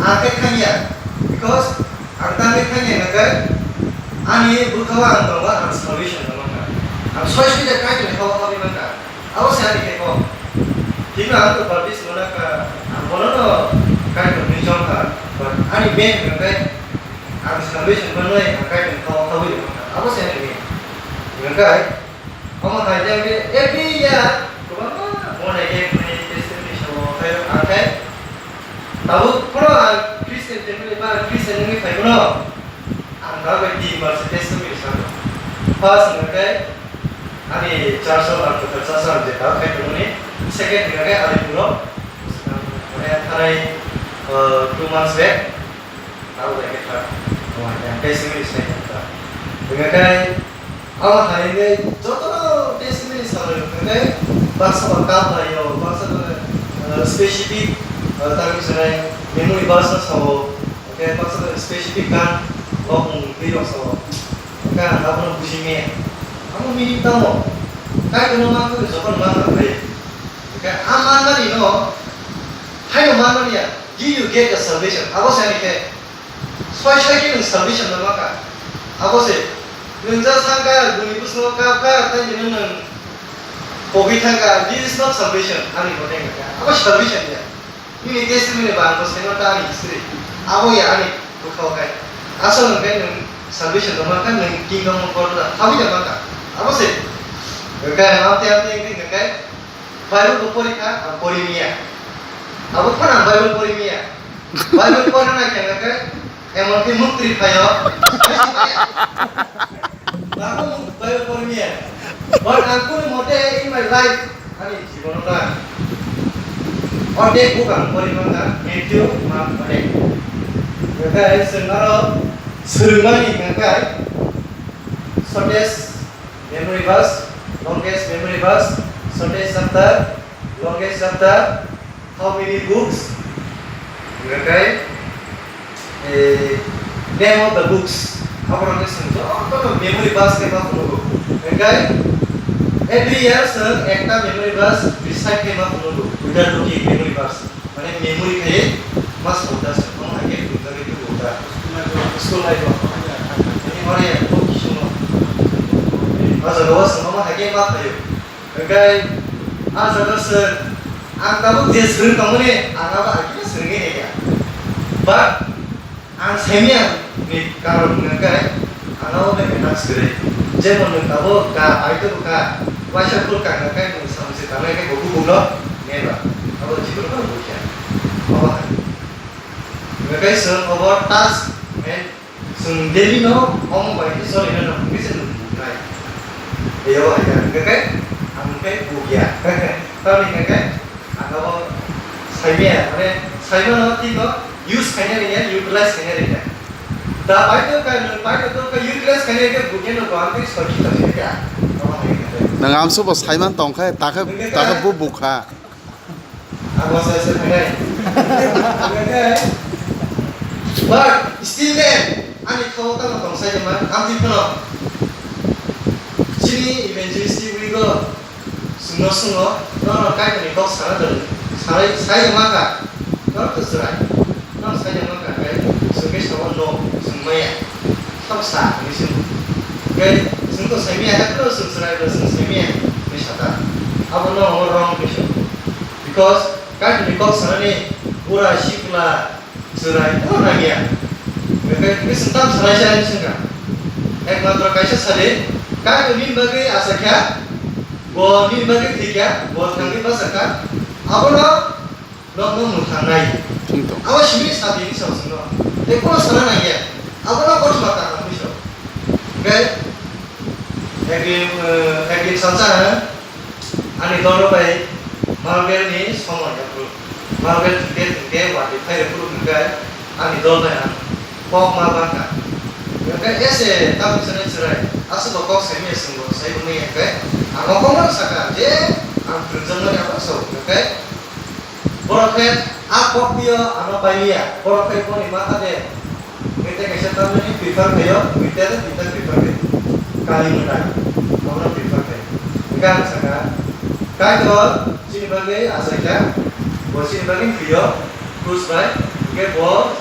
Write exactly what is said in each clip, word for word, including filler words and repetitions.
Ang khe thangya, because ang tangwi thangya hwnkhe ani bwkhao ang tongo, ang salvation no mankha. Ang soi soi da Kaitorni kha-o habwi mankha. Abo se ani khe kok. Himno ang to baptisma nakha, ang bono no Kaitorni chongkha, but ani main hwnkhe ang salvation manwi ang Kaitorni kha-o habwi mankha. Abo se ani main. Hwnkhe Omo hai jang khe every year kwbangma monai khe hwnwi testimony sao, khe ang khe tabuk phano ang Christian family ba Christian wngwi phai phano ang tabuk bai tin bar se testimony sao. First hwnkhe ani church o ang kwthar church o ang je tabuk khai tongmani. Second hwnkhe Alipur o, mane thanai, uh, two months back. Abo bai khe kha, omo hai khe testimony sai kha. Hwnkhe khe, abo hai khe jotono testimony salai rok hwnkhe khe, baksa ba kap lai o, baksa ba, eh, specific, eh, tamni sanai memory verse no sao, hwnkhe baksa ba specific gan rok mung twi rok sao. Hwnkhe ang abono buji maya. Amo meaning tamo? Kaitorno man khe jotono man kha bai. Hwnkhe a manmani no, haino manmani ya, did you get the salvation? Abo se ani khe, soi soi khe nwng salvation no mankha. Abo se, nwng ja sangkha, buni bwskango kapkha, tei bini nwng pogwi thangkha, this is not salvation, ani mote hwnkha. Abo salvation ya. Nini testimony ba ang bo sai manta ani history. Abo ya ani bwkhao khai. Asol hwnkhe nwng salvation no mankha, nwng kingdom of God no habwi da mankha. Abo se. Hwnkhe amte amte hwnkhe hwnkhe Bible bo pori kha, ang pori miya. Abo phano ang Bible pori miya. Bible pori na khe hwnkhe emon khe muktri phaio. Tabuk Bible pori miya. But ang kunu mote in my life, ani jibono ta. Ordek book ang pori mankha, Matthew, Mark, ordek. Hwnkhe chwng aro swrwngmani hwnkhe shortest memory verse, longest memory verse, shortest chapter, longest chapter, how many books? Hwnkhe, eh, name of the books. Aborok khe chwng jotono memory verse khe ma phunukgo. Hwnkhe, every year chwng ekta memory verse recite khe ma phunukgo. Without looking memory verse. Mane memory khai ma sokda se, omo hai khe phunukjagwi tubuo da. School life o. Ani ore kok kisungo. O jaga o chwng omo hai khe ma phaio. Hwnkhe ah jaga se ang tabuk je swrwng tongmani ang abo agini swrwngwi naiya. But ang saimiyani karon hwnkhe ang abo bai metak swrwi. Jemon nwng tabuk ka aito ka waisa phul ka hwnkhe nwng samung se tangnai khe bo kubukno neba. Abo jibono phano bukhya. Abo hai. Hwnkhe chwng obo task and Chwng daily no omo bai khe choli na nang kisa nung buknai. Eyo hai ka hwnkhe khe ang khe bukya. Tamni hwnkhe khe ang abo saimaya, mane saimano tino use khaina rwya, utilize khaina rwya. Da bai to ka nung bai to ka utilize khaina rwya bukya no bo ang khe soi kita khaina. Omo hai khe. Nang amso bo saiman tong khe, ta khe, ta khe bo bukha. Abo sai se phainai. But still then, ani kha-o tamo tong sai ma, amtwi phano. Chini evangelist week o, chwngno swngo, nono Kaitorni kok sana dong, sanai, sai ma kha, nono to chwrai. Nang saina mankha khe, chwng khe sao no, chwng maya. Sok sa, hwnwi swngo. Khe chwng to saimaya, haphano chwng chwrai bo chwng saimaya, hwnwi sata. Abono omo wrong hwnwi swngo. Because Kaitorni kok sanani bura, sikla, chwrai, bono nangya. Khe, khe chwng tam sanai se hwnwi swngkha. Ekmatro kaisa sadi, Kaitor nini bagwi achaikha, bo nini bagwi thwikha, bo thangwi bachakha. Abono Nok nok mwthang nai. Wng tong. Abo simi sati ni sao sino. Tei kono sana nangya. Abono kothoma ta nang miso. Hwnkhe, ekdin, eh, ekdin salsa, eh, ani dolo bai Marvel ni somoi ya bro. Marvel thwngkhe thwngkhe wati phai rw bro hwnkhe ani dol bai ang kok ma bangkha. Hwnkhe ese tabuk sanai chwrai aswk bo kok saimanya swngbo sai wngmaya hwnkhe ang o kokno saka je ang phwrwngjakmani abo sao hwnkhe Borok khe a kok twi o ano pai liya. Borok khe boni ma kha de. Hwnkhe tei kaisa tamni prefer khaio, duita de duita prefer khaio. Kali mwtai. Abono prefer khaio. Hwnkhe ang sakha, Kaitor chini bagwi achaikha. Bo chini bagwi thwio. Krus bai. Hingke bo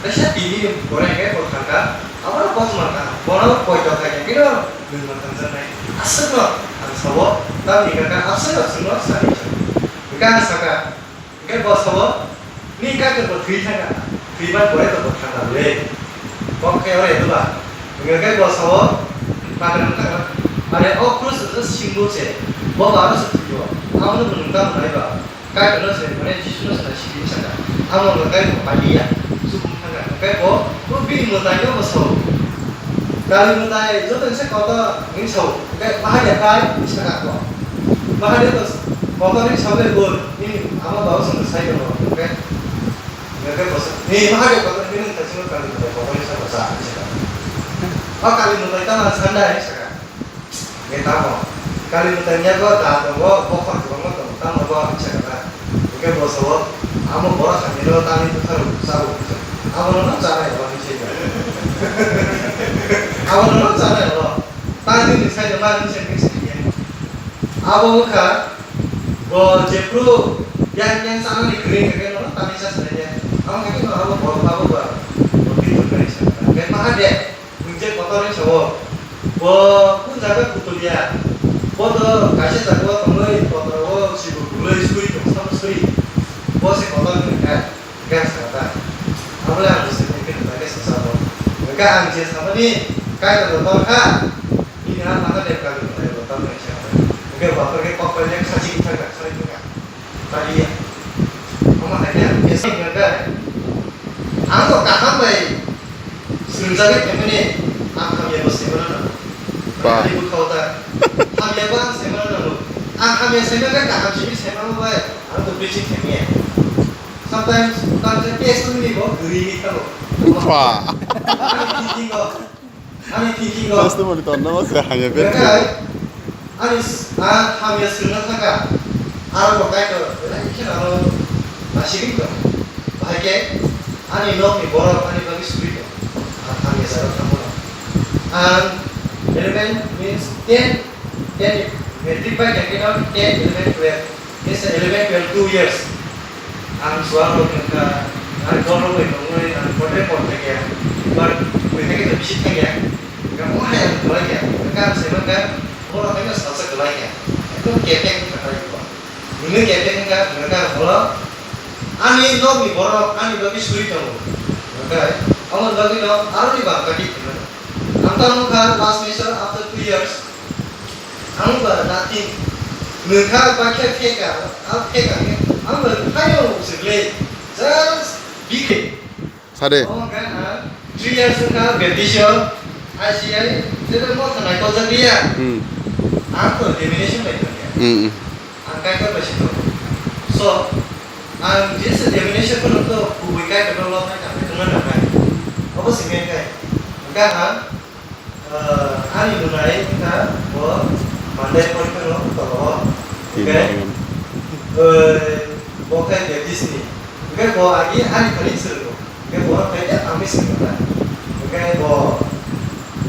teisa tini ni pore hingke bo thangka, abo no kochma ka, bono poito khaikhe kino nwng ma thangjaknai. Aswkno ang sao, tamni hwnka khe aswk aswkno sani chwng. Hingke ang saka, hingke bo sao, ni kaitor bo thwi thangka, thwi bai pore to bo thangka le. Kok khe ore duba. Hingke bo sao, padra wngkha, are o krus se singbo se, bo ba se thwiyo, abo no nwng tamo nai ba. Kaitorno se, mane, Jisuno se sidi saka. Amo hwnka khe bo paliya, chubung thangka. Hwnka khe bo, bo bini mwtaino bo sao. Kali mwtai joto se kotor hinwi sao. Hwnka khe bahai ya kai hinwi saka bo. Bahai ya to kotor hinwi sao le bo, nini ama baba se sai tongo. Hwnka khe, hwnka khe bo sa, ni bahai ya kotor hinwi nwng thangsingo kali mwtai kotor hinwi saka sa hinwi saka. O kali mwtai tamo sanda hinwi saka. Hingke tamo, kali mwtai ni yago da tongo, bokhor kwbangma tongo, tamo bo hinwi sakha na. Hingke bo sao, amo borok hamya no tamni bwkharo chabo hinwi sakha. Abono no chanai abo hinwi sakha. Abono no chanai abo. Tamni ni sai ma hinwi sakha hinwi sakha. Abo wngkha, bo jephru yang yang chanani kwrwi hingke no tamni cha sanai ya. Amo hingke no abo borok abo ba, bo twi tongmani sakha. Hingke maha de. Nwng je kotor hinwi sao, bo kung jaga kutulia, bo to kaisa jaga o tongwi kotor o sibo kwlwi suri tong, samo suri, bo se kotor hinwi kha, hingke ang sakha ta. Abo le ang bwswk ni khe nwng khe sa sao. Hingke ang je samani kaitor bo tor kha, bini ha mangkha de kaitor bo tor kha, hingke bo tor khe kok pai le khachi khe thang kha, sari khe kha. Taliya. Omo hai khe ang kesa hwnka khe, ang to kaham bai swrwngjagwi phaimani, ang hamya bo saimano nango. Ba. Ani bwkhao ta hamya bo ang saimano nango. Ang hamya saimano khe kaham simi saimano bai, ang to preaching khaimaya. Sometimes, sometimes text wngwi bo guriwi thango. Ba. Ani thinking o. Ani thinking o. Testimony tonna ma se hamya bet. Bekhai, ani s-, a hamya swrwngna thangkha. Aro bo kaitor, belai khe aro nasigwi tong. Bahai khe, ani nokni borok ani bagwi suri tong. A hamya jaga tamo. Ang eleven means ten, ten, matric bai khe ten, eleven, twelve. Yes, eleven, twelve, two years. Ang suar rok wngkha, ang dol rok bai tongwi, ang kotor kotor khe, but twi khe to bisi thangya. Ang mo hai ang kwlai khe, ang sai mankha, mo rok khe salsa kwlai khe. Ekdom kepek wngkha tai ko. Nini kepek wngkha, wngkha bolo. Ani nokni borok ani bagwi suri tongo. Wngkha, amo bagwi no aroni bang kati khna. Ang tamo kha last semester after two years. Ang ba nothing. Nwng kha ba khe pheka, a pheka khe. Ang ba khayo se ble. Just bike. Sade. Oh, kan, ah, three years ka baptism. I C I, jeta mo thanai ko jagriya. Hmm. Ang to denomination bai thangya. Hmm, hmm. Ang kai ka bai sito. So, ang jesa denomination ko to kubui kai ka lo kai ka tuma na kai. Obo simi kai. Ka ha. Ah, ani bunai wngkha bo Mandai porikha no tolo o. Hingke, eh, bo khe Baptist ni. Hingke bo agi ani thani swrwngo. Hingke bo khe ya tangwi swrwngkha. Hingke bo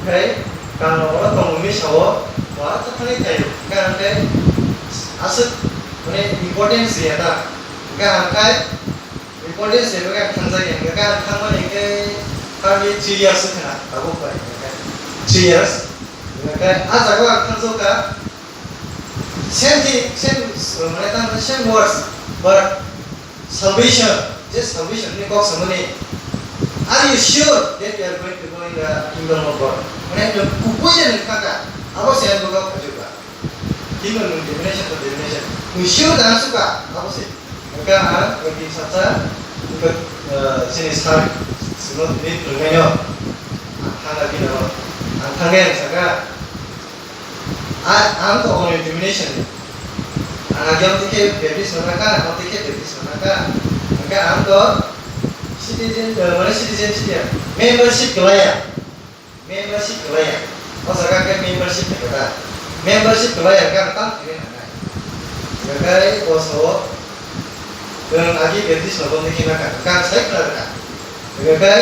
khe kang oro tongmani sao bo aswk thani thaio. Hingke ang khe aswk mane importance riya ta. Hingke ang khe Importance se bwkha thangjakya, hwnkhe ang thangmani hwnkhe hardly three years wngkha na, tabuk bai hwnkhe three years. Hwnkhe ah jaga o ang thangjak kha, same thing, same, mane tamo same words, but salvation, je salvation ni kok samani, are you sure that you are going to go in the kingdom of God? Mane nwng kubui de nwng thangkha, abo se ang bwkha khaijak kha. Tini nwng definition to definition. Nwng sure da ang suka, abo se. Hwnkhe ang, hwnkhe sacha, hwnkhe, eh, chini sir, sino tini phwrwngnaino. Ang thangna bini oro. Ang thangwi ang saka, a, ang to only definition. Ang agi ang tikhe Baptist manaka, ang tikhe Baptist manaka. Hwnkhe ang to citizen, eh, mane citizenship ya, membership kwlaiya. Membership kwlaiya. O jaga khe membership ni kwtal. Membership kwlaiya khe ang tam khe nangnai. Hwnkhe bo sao, nwng agi Baptist no bondwi khe nakha. Hwnkhe ang sai khna rwkha. Hwnkhe,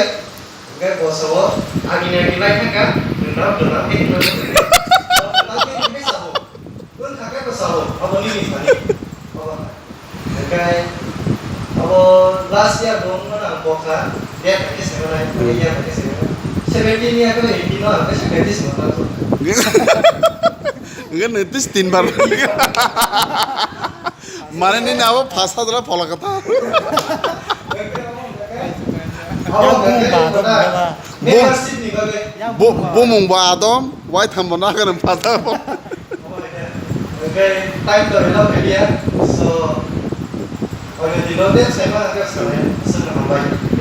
hwnkhe bo sao, agini agi lai thangkha, nwng norok donar khe khna rwkha. Bo kwtal khe hwnkhe sao. Nwng kha khe bo sao, abo nini thani. Obo. Hwnkhe abo Last year bo wngmano ang bokha, date bai khe saimanai, hmm, year bai khe saimanai. Seventeen year khe eighteen no ang khe practice manna. Hwnkhe nui tis tin bar. Mane nini abo phasa dala phola kata. Abo hwnkhe membership ni bagwi. Bo, bumung bo Adam, wai thambo na khe phasa. Oke, time to relo media. So, oke, di note saya mana ke saya, saya nambai.